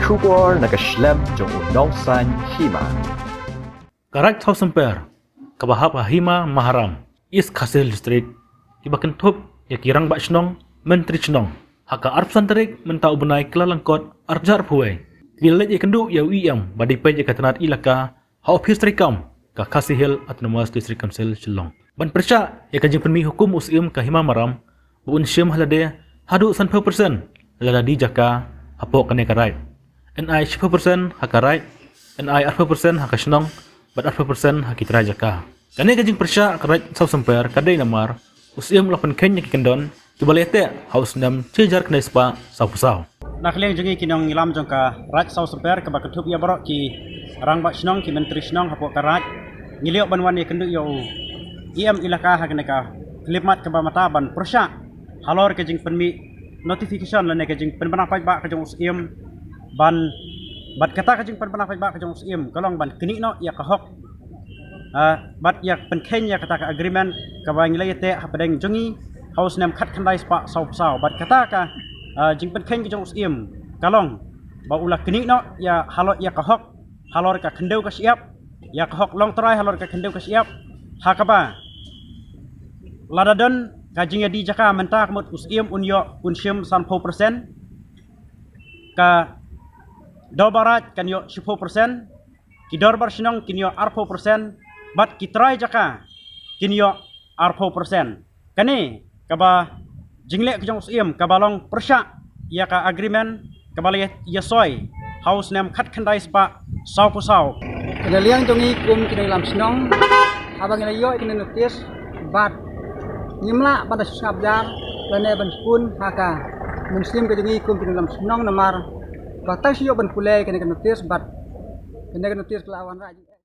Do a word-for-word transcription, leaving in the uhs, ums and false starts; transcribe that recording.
Khubor na ka shlem jong u nongsan hima. Ka Raid Sawsymper, kaba hap ha Hima Maharam, East Khasi Hills District, kiba kynthup ïa ki Rangbah Shnong, Myntri Shnong, ha ka arphew san tarik mynta u bnai Kyllalyngkot arphew arphew wei, ki la leit ïakynduh ïa u E M ba dei peit ïa ka tnat ilaka ha ophis treikam ka Khasi Hills Autonomous District Council Shillong ban pyrshah ïa ka jingpynmih hukum u Syiem ka Hima Maharam ba un shim ha lade haduh sanphew percent lada die jaka hapoh kane ka raid. Yn ai shiphew percent ha ka raid, yn ai arphew percent ha ka shnong, bad arphew percent ha ki trai jaka. Kane ka jingpyrshah ka Raid Sawsymper ka dei namar u Syiem u la pynkheiñ ïa ki kyndon kiba la ïateh ha u snem shi hajar khyndai spah sawphew saw. Na ka liang jong ngi ki nongïalam jong ka Raid Sawsymper kaba kynthup ïa baroh ki Rangbah Shnong, ki Myntri Shnong hapoh ka raid, ngi la ïoh ban wan ïakynduh ïa u E M ilaka ha kane ka khyllipmat kaba mynta ban pyrshah halor ka jingpynmih notification lane ka jingpynbna paidbah ka jong u Syiem ban, bad kata ka jingpynbna paidbah ka jong u Syiem ka long ban knieh noh ïa ka hok, ah, bad ïa pynkheiñ ïa kata ka agreement kaba ngi la ïateh hapdeng jong ngi ha u snem khatkhyndai spah sawphew saw. Bad kata ka, ah, jingpynkheiñ ka jong u Syiem ka long ba u la knieh noh ïa halor ïa ka hok halor ka khyndew ka shyiap, ïa ka hok longtrai halor ka khyndew ka shyiap, ha kaba lada don ka jingïadie jaka mynta ka mut u Syiem un ïoh, un shim sanphew percent, ka dorbar raid kan ïoh shiphew percent, ki dorbar shnong kin ïoh arphew percent, bad ki trai jaka kin ïoh arphew percent. Kane kaba jingleh ka jong u Syiem kaba long pyrshah ïa ka agreement kaba la ïa, ïa soi ha u snem khatkhyndai spah sawphew saw. Na liang jong ngi kum ki nongïalam shnong, haba ngi la ïoh ïa kane ka notis bad ngim lah ban da sngap jar lane ban shun ha ka mynsiem ka jong ngi kum ki nongïalam shnong namar ba tang shu ïoh ban pule ïa kane ka notis bad kane ka notis ka la wan rah